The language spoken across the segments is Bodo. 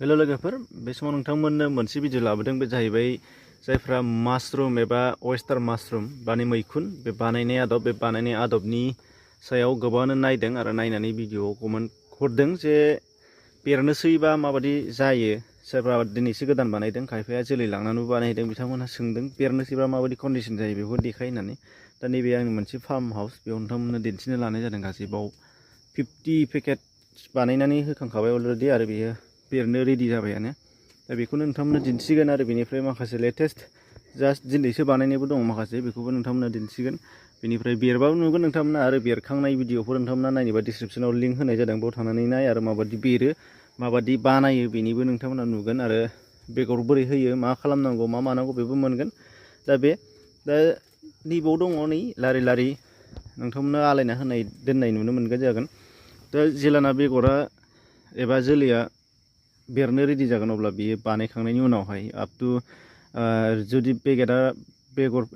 हेलो लोगोफोर, बे समाव नोंथांमोननो मोनसे भिडिअ लाबोदों। बे जाहैबाय जायफ्रा माशरुम एबा oyster mushroom बानि मैखुन बे बानायनाय आदब, बे बानायनाय आदबनि सायाव गोबाङानो नायदों आरो नायनानै भिडिअ कमेन्ट हरदों जे बेरनोसैबा माबादि जायो। सोरबा दिनैसो गोदान बानायदों, खायफाया जोलै लांनानैबो बानायदों। बिथांमोनहा सोंदों बेरनोसैबा माबादि कन्डिशन जायो बेखौ देखाय होननानै। दा नैबे आंनि मोनसे फार्म हाउस, बेयाव नोंथांमोननो दिन्थिनो लानाय जादों। गासैबाव 50 पेकेट बानायनानै होखांखाबाय अलरेडि आरो बेयो बेरनो रेडि जाबायानो। दा बेखौनो नोंथांमोननो दिन्थिगोन आरो बेनिफ्राय माखासे लेटेस्ट जास्ट दिनैसो बानायनायबो दङ माखासे, बेखौबो नोंथांमोननो दिन्थिगोन। बेनिफ्राय बेरबाबो नुगोन नोंथांमोना, आरो बेरखांनाय भिडिअफोर नोंथांमोना नायनोबा डिसक्रिपसनाव लिंक होनाय जादों, बेयाव थांनानै नाय। आरो माबादि बेरो माबादि बानायो बेनिबो नोंथांमोना नुगोन, आरो बेगर बोरै होयो, मा खालामनांगौ, मा मानांगौ बेबो मोनगोन। दा नैबाव दङ, नै लारि लारि नोंथांमोना आलायना दोननाय नुनो मोनगोन जागोन। दा जेलाना बेगरा एबा जोलैया बेरनो रेडि जागोन, अब्ला बियो बानायखांनायनि उनावहाय आप टु जुदि बेगर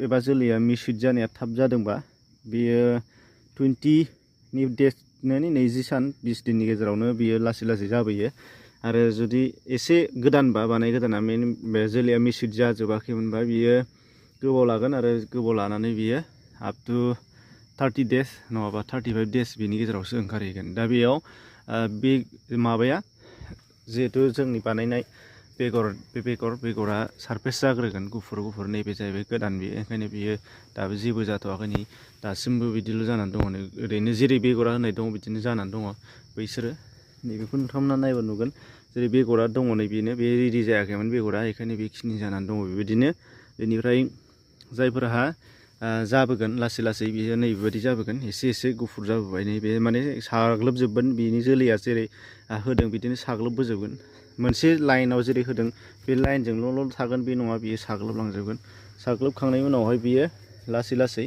एबा जोलैया मिसुइट जानाया थाब जादोंबा बियो 20 सान 20 दिननि गेजेरावनो बियो लासै लासै जाबोयो। आरो जुदि एसे गोदानबा, बानाय गोदाना बे जोलैया मिसुइट जाजोबाखैमोनबा बियो गोबाव लागोन, आरो गोबाव लानानै बियो आप टु 30 डेज नङाबा 35 डेज बिनि गेजेरावसो ओंखारहैगोन। दा बेयाव बे माबाया जिहेतु जोंनि बानायनाय बेगरा सारफेस जाग्रोगोन, गुफुर गुफुर। नैबे जाहैबाय गोदान, बेयो ओंखायनो बियो दाबो जेबो जाथ'वाखै। नै दासिमबो बिदिल' जानानै दङ। ओरैनो जेरै बेगरा होनाय दङ बिदिनो जानानै दङ बैसोरो। नैबेखौ नोंथांमोना नायबा नुगोन, जेरै बेगरा दङ नै बेनो, बे रेडि जायाखैमोन बेगरा, बेखायनो बेखिनि जानानै दङ बेबायदिनो। बेनिफ्राय जायफोरहा जाबोगोन लासै लासै, बियो नैबेबायदि जाबोगोन, एसे एसे गुफुर जाबोबाय। नैबे माने साग्लोबजोबगोन, बिनि जोलैया जेरै होदों बिदिनो साग्लोबबोजोबगोन। मोनसे लाइनाव जेरै होदों बे लाइनजोंल' थागोन बे नङा, बियो साग्लोबलांजोबगोन। साग्लोबखांनायनि उनावहाय बियो लासै लासै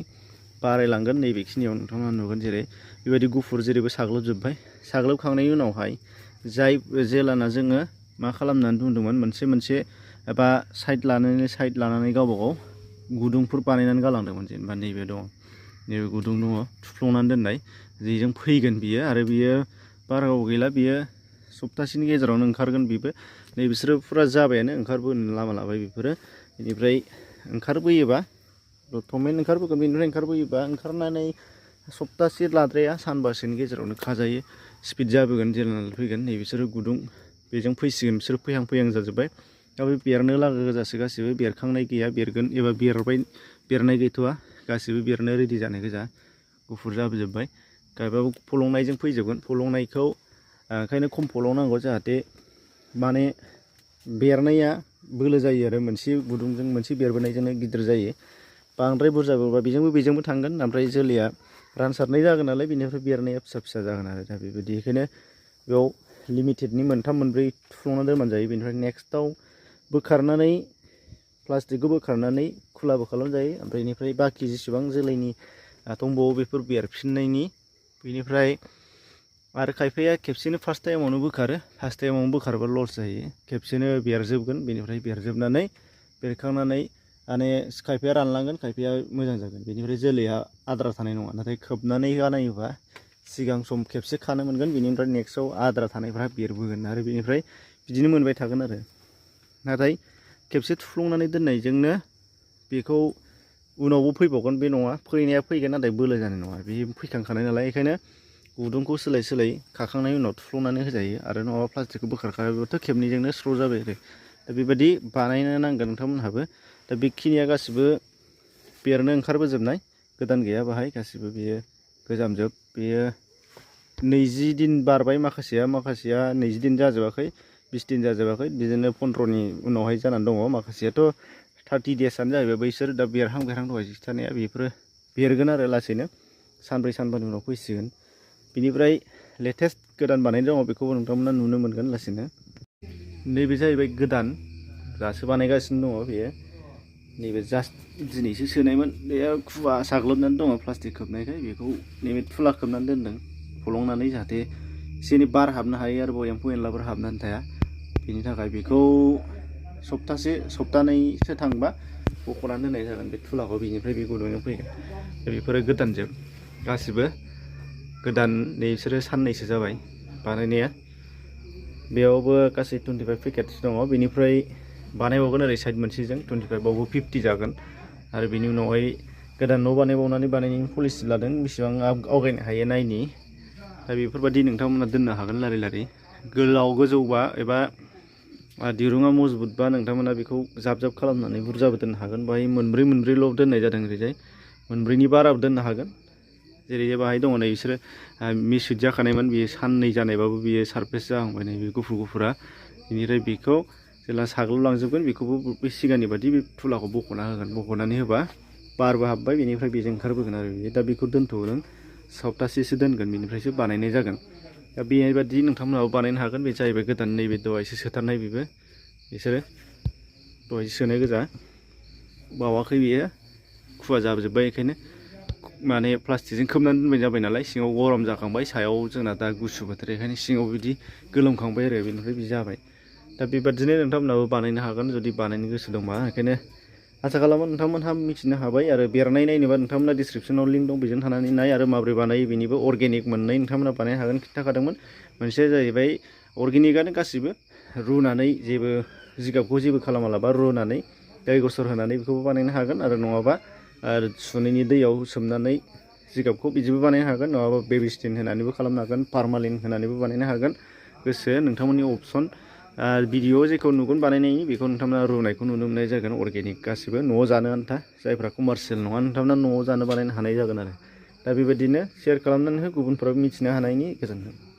बारायलांगोन। नैबेखिनियाव नोंथांमोना नुगोन, जेरै बेबायदि गुफुर जेरैबो साग्लोबजोब्बाय। साग्लोबखांनायनि उनावहाय जेलाना जोङो मा खालामनानै बुंदोंमोन, मोनसे एबा साइड लानानै गावबा गाव गुदुंफोर बानायनानै गालांदोंमोन। जेनेबा नैबे दङ, नैबे गुदुं दङ थुफ्लंनानै दोननाय, जेजों फैगोन बियो। आरो बियो बारा गोबाव गैला, बियो सप्तासेनि गेजेरावनो ओंखारगोन। बेबो नै बिसोरो फुरा जाबायानो, ओंखारबोनो लामा लाबाय बेफोरो। बेनिफ्राय ओंखारबोयोबा थमेन ओंखारबोगोन। बेनिफ्राय ओंखारनानै सप्तासे लाद्राया, सानबासोनि गेजेरावनो खाजायो, स्पिड जाबोगोन। जेला फैगोन नै बिसोरो गुदुं, बेजों फैसिगोन। बिसोरो फैहां जाजोब्बाय। दा बे बेरनो लागो गोजासो गासिबो, बेरखांनाय गैया, बेरगोन एबा बेरनाय गैथ'वा, गासिबो बेरनो रेडि जानाय गोजा, गुफुर जाबोजोब्बाय। गायबाबो फलंनायजों फैजोबगोन। फलंनायखौ ओंखायनो खम फलंनांगौ, जाहाथे माने बेरनाया बोलो जायो, आरो मोनसे गुदुंजों मोनसे बेरबोनायजोंनो गिदिर जायो। बांद्राय बुरजाबोबा बेजोंबो थांगोन, ओमफ्राय जोलैया रानसारनाय जागोन नालाय, बेनिफ्राय बेरनाया फिसा जागोन आरो। दा बेबायदि, बेखायनो बेयाव लिमिटेडनि 3-4 थुफ्लंनानै दोनबानो जायो। बेनिफ्राय नेक्स्टआव बोखारनानै प्लास्टिकखौ बोखारनानै खुलाबो खालामजायो। ओमफ्राय बेनिफ्राय बाखि जेसेबां जोलैनि दंबावो बेफोर बेरफिननायनि। बेनिफ्राय आरो खायफाया खेबसेनो फार्स्ट टाइमावनो बोखारो। फार्स्ट टाइमावनो बोखारबा लस जायो, खेबसेनो बेरजोबगोन। बेनिफ्राय बेरखांनानै माने खायफाया रानलांगोन, खायफाया मोजां जागोन। बेनिफ्राय जोलैया आद्रा थानाय नङा। नाथाय खोबनानै बानायोबा सिगां सम खेबसे खानो मोनगोन, बेनिफ्राय नेक्स्टआव आद्रा थानायफ्रा बेरबोगोन, आरो बेनिफ्राय बिदिनो मोनबाय थागोन आरो। नाथाय खेबसे थुफ्लंनानै दोननायजोंनो बेखौ उनावबो फैबावगोन बे नङा, फैनाया फैगोन, नाथाय बोलो जानाय नङा। बे फैखांखानाय नालाय, बेखायनो गुदुंखौ सोलाय खाखांनायनि उनाव थुफ्लंनानै होजायो। आरो नङाबा प्लास्टिकखौ बोखारखायोबाथ' खेबनैजोंनो स्र' जाबाय आरो। दा बेबायदि बानायनो नांगोन नोंथांमोनहाबो। दा बेखिनिया गासिबो बेरनो ओंखारबोजोबनाय, गोदान गैया बाहाय, गासिबो बेयो गोजामजोब। बेयो 20 दिन बारबाय, माखासेया 20 दिन जाजोबाखै, 20 दिन जाजोबाखै, बिदिनो 15नि उनावहाय जानानै दङ। माखासेयाथ' 30 डेजआनो जाहैबाय बैसोर। दा बेरहां दहाय खिथानाया, बेफोरो बेरगोन आरो लासैनो, सानब्रै सानबानि उनाव फैसिगोन। बिनिफ्राय लेटेस्ट गोदान बानायनाय दङ, बेखौबो नोंथांमोना नुनो मोनगोन लासैनो। नैबे जाहैबाय गोदान, दासो बानायगासिनो दङ बेयो। नैबे जास्ट दिनैसो सोनायमोन। बेयो खुवा साग्लोबनानै दङ प्लास्टिक खोबनायखाय, बेखौ नैबे थुला खोबनानै दोनदों फलंनानै, जाहाथे एसे एनै बार हाबनो हायो आरो एम्फौ एनलाफोर हाबनानै थाया। बेनि थाखाय बेखौ सप्तानैसो थांबा बख'नानै दोननाय जागोन बे थुलाखौ। बेनिफ्राय बे गुदुंजों फैगोन। बेफोरो गोदानजोब गासिबो गोदान। बिसोरो साननैसो जाबाय बानायनाया। बेयावबो गासै 25 पेकेट्स दङ बेनिफ्राय बानायबावगोन ओरै साइड मोनसेजों 25आवबो 50 जागोन आरो बेनि उनावहाय गोदान न' बानायबावनानै बानायनायनि पलिसि लादों बेसेबां आवगायनो हायो नायनि दा बेफोरबायदि नोंथांमोना दोननो हागोन लारि लारि गोलाव गोजौबा एबा दिरुङा मजबुतबा नोंथांमोना बेखौ जाब जाब खालामनानै बुरजाबो दोननो हागोन बाहाय मोनब्रैल' दोननाय जादों ओरैजाय मोनब्रैनि बाराबो दोननो हागोन जेरै बाहाय दङ नै बिसोरो मिसुट जाखानायमोन बियो साननै जानायबाबो बियो सारफेस जाहांबाय नै बे गुफुरा बेनिफ्राय बेखौ जेब्ला साग्लोबलांजोबगोन बेखौबो बे सिगांनि बादि बे थुलाखौ बख'ना होगोन बख'नानै होबा बारबो हाबबाय बेनिफ्राय बेजों ओंखारबोगोन आरो बियो दा बेखौ दोनथ'दों सप्तासेसो दोनगोन बेनिफ्रायसो बानायनाय जागोन दा बेबायदि नोंथांमोनाबो बानायनो हागोन बे जाहैबाय गोदान नैबे दहायसो सोथारनाय बेबो बिसोरो दहायसो सोनाय गोजा बावाखै बियो खुवा जाबोजोब्बाय बेखायनो माने प्लास्टिकजों खोबनानै दोनबाय जाबाय नालाय सिङाव गरम जाखांबाय सायाव जोंना दा गुसु बोथोर बेखायनो सिङाव बिदि गोलोमखांबाय आरो बेनिफ्राय बिदि जाबाय दा बेबादिनो नोंथांमोनाबो बानायनो हागोन जुदि बानायनो गोसो दंबा बेखायनो आसा खालामो नोंथांमोनहा मिथिनो हाबाय आरो बेरनाय नायनोबा नोंथांमोना डिसक्रिपसनाव लिंक दं बेजों थानानै नाय आरो माबोरै बानायो बेनिबो अर्गेनिक मोननै नोंथांमोना बानायनो हागोन खिन्थाखादोंमोन मोनसेया जाहैबाय अर्गेनिकआनो गासिबो रुनानै जेबो जिगाबखौ जेबो खालामालाबा रुनानै दै गसर होनानै बेखौबो बानायनो हागोन आरो नङाबा आरो सुनैनि दैयाव सोमनानै जिगाबखौ बिदिबो बानायनो हागोन नङाबा बेबिस्टिन होनानैबो खालामनो हागोन पारमालिन होनानैबो बानायनो हागोन गोसो नोंथांमोननि अपसन भिडिअ जेखौ नुगोन बानायनायनि बेखौ नोंथांमोना रुनायखौ नुनो मोननाय जागोन अर्गेनिक गासिबो न'आव जानो आन्था जायफ्रा कमार्सियेल नङा नोंथांमोना न'आव जानो बानायनो हानाय जागोन आरो दा बेबायदिनो शेयार खालामनानै हो गुबुनफोराबो मिथिनो हानायनि गोजोन्थों।